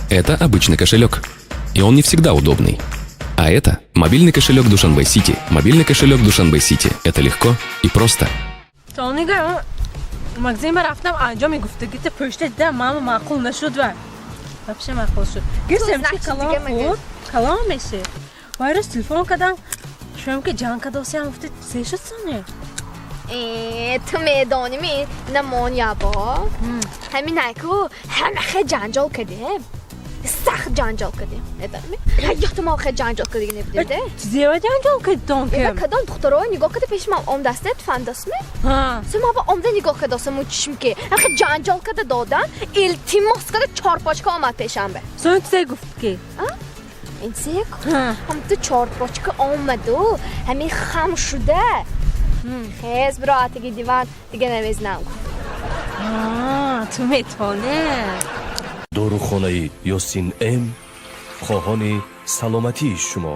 Это обычный кошелек. И он не всегда удобный. А это мобильный кошелек Душанбе Сити. Мобильный кошелек Душанбе Сити. Это легко и просто. То нига, магазин ба рафтам, анҷоми гуфтагита пушта дидам, мама маъқул нашуд ва вообще маъқул шуд. Гирсем ки Значит, калон дига магаз. Худ калон меши. Вай рӯз телефон кардам, шуям ки ҷанг кадосиам, гуфти се шуд соне. Э, ту медоними, намон ябо ҳамин айку ҳама хе ҷанҷол кардем, сахт ҷанҷол кардем, медоними, ҳаёти мо хе ҷанҷол кардиги небудем де. Зева ҷанҷол кардон ки? Эва, кадом духтаро нигоҳ карда пеши ман омдасте, туфандасме? Ҳа. Се ма ба омда нигоҳ кардасаму чишм ки ҳахе ҷанҷол карда додан, илтимос карда, чорпочка омад пешамбе. Сони ту се гуфт ки? Ин сек. Ҳа. Ҳам ту чорпочка омаду ҳамин хам шуда, хез бироатаги диван, дига намезнам гуфт. А, ту метавонӣ. Дорухонаи Ёсин М хоҳони саломатии шумо.